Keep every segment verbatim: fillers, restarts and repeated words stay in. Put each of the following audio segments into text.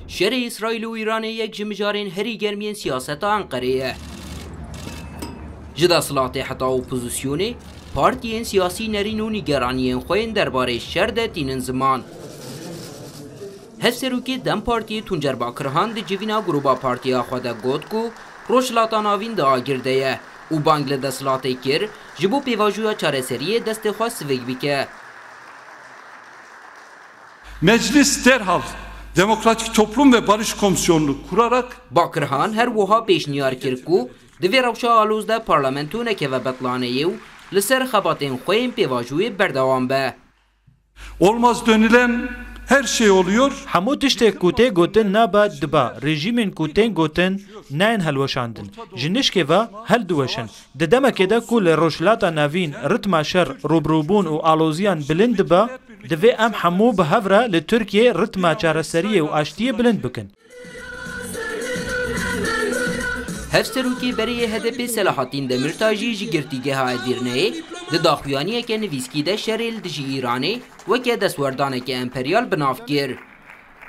Şerê Îsraîl û Îranê yek ji mijarên herî germ yên siyaseta Enqerê ye. Ji desthilatê heta opozisyonê, partiyên siyasî nerîn û nîgeraniyên xwe yên derbarê şer de tînin ziman. Hevserokê DEM Partiyê Tuncer Bakirhan di civîna grûba partiya xwe de got ku Rojhilata Navîn di agir de ye û bang li desthilatê kir ji bo pêvajoya çareseriyê destê xwe sivik bike. Meclis derhal Demokratik Toplum ve Barış Komisyonunu kurarak Bakirhan her wiha pêşniyar kir ku di vê rewşa aloz de parlamento nekeve betlaneyê û li ser xebatên xwe yên pêvajoyê berdewam be. Olmaz dönülen her şey oluyor. Hemû tiştê ku tê gotin nabe dibe, rejîmên ku tên gotin nayên helweşandin. Ji nişkê ve heldiweşin. Di demekê de ku li Rojhilata Navîn ritma şer, rûbirûbûn û aloziyan bilind dibe, divê em hemû bi hev re li Tirkiyê ritma çareseriyê û aştiyê bilind bikin. Hevserokê berê yê HDPê Selahattin Demirtaş jî ji girtîgeha Edîrneyê di daxuyaniyeke nivîskî de şerê li dijî Îranê weke destwerdaneke emperyal bi nav kir.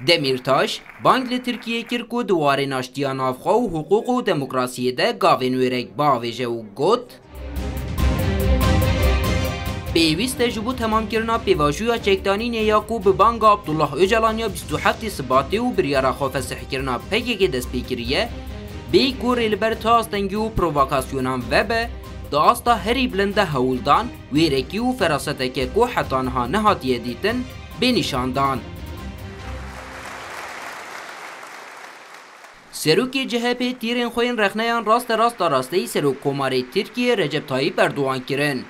Demîrtaş bang li Tirkiyê kir ku di warên aştiya navxwe û hiqûq û demokrasiyê de gavên wêrek biavêje û got, Pêwîst e ji bo temamkirina pêvajoya çekdanînê ya ku bi banga Abdullah Ocalan ya bîst û heftê Sibatê û biryara xwefesihkirina PKK dest pê kiriye, bêyî ku rê li ber ti astengî û provokasyonan vebe, di asta herî bilind de hewldan, wêrekî û feraseteke ku heta niha nehatiye dîtin, bê nîşandan. Serokê CHPê tîrên xwe yên rexneyan raste rast arasteyî Serokkomarê Tirkiyê Recep Tayyip Erdogan kirin.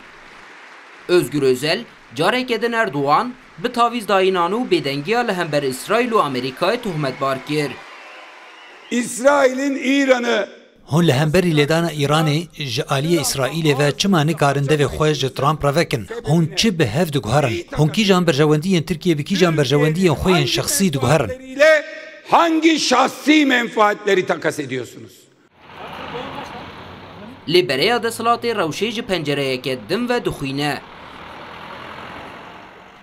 Özgür Özel careke din Erdogan bi tavîzdayînan û bêdengiya li hember Îsraîl û Amerîkayê tohmetbar kir. İsrail'in İran'ı Hûn li hemberî lêdana Îranê ji aliyê Îsraîlê ve çima nikarin devê xwe ji Trump re vekin? Hûn çi bi hev diguherin? Hûn kîjan berjewendiyên Tirkiyê bi kîjan berjewendiyên xwe yên şexsî diguherin? Hangi şahsi menfaatleri takas ediyorsunuz? Lê bereya desthilatê rewşê ji pencereyeke din ve dixwîne.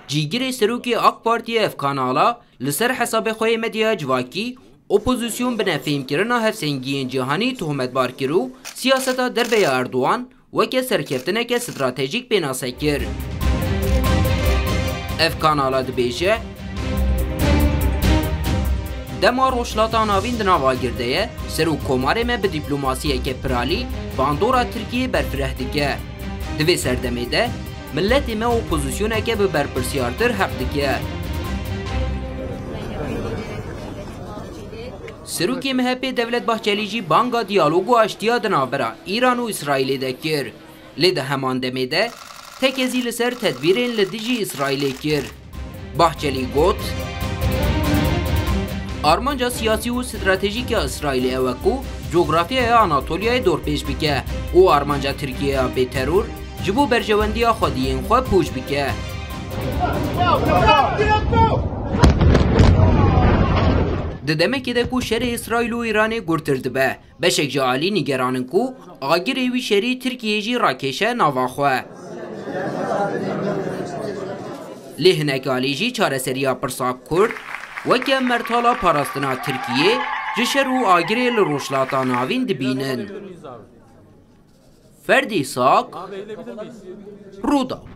Cîgirê serokê AK Partiyê Efkan Ala li ser hesabê xwe yê medyaya civakî opozîsyon bi nefêmkirina hevsengiyên cîhanî tohmetbar kir û siyaseta derve ya Erdogan weke serkeftineke stratejîk pênase kir. Efkan Ala dibêje, Dema Rojhilata Navîn di nav agir de ye, Serokkomarê me bi dîplomasiyeke piralî bandora Tirkiyê berfireh dike. Di vê serdemê de miletê me opozîsyoneke bi berpirsyartir heq dike. Serokê MHPê Devlet Bahçelî jî banga diyalog û aştiya di navbera Îran û Îsraîlê de kir. Lê di heman demê de tekezî li ser tedbîrên li dijî Îsraîlê kir. Bahçelî got, Armanca siyasî û stratejîk ya Îsraîlê ew e ku cografyaya Anatoliyayê dorpêç bike û armanca Tirkiyeya bêteror ji bo berjewendiya xwediyên xwe pûç bike. Di demekê de ku şerê Îsraîl û Îranê gurtir dibe, beşek ji alî nîgeran in ku agirê wî şerî Tirkiyê jî rakêşe nava xwe. Lê hinek alî jî çareseriya pirsa Kurd weke mertala parastina Tirkiyê ji şer û agirê li Rojhilata Navîn dibînin. Ferdî Sak, Rûdaw.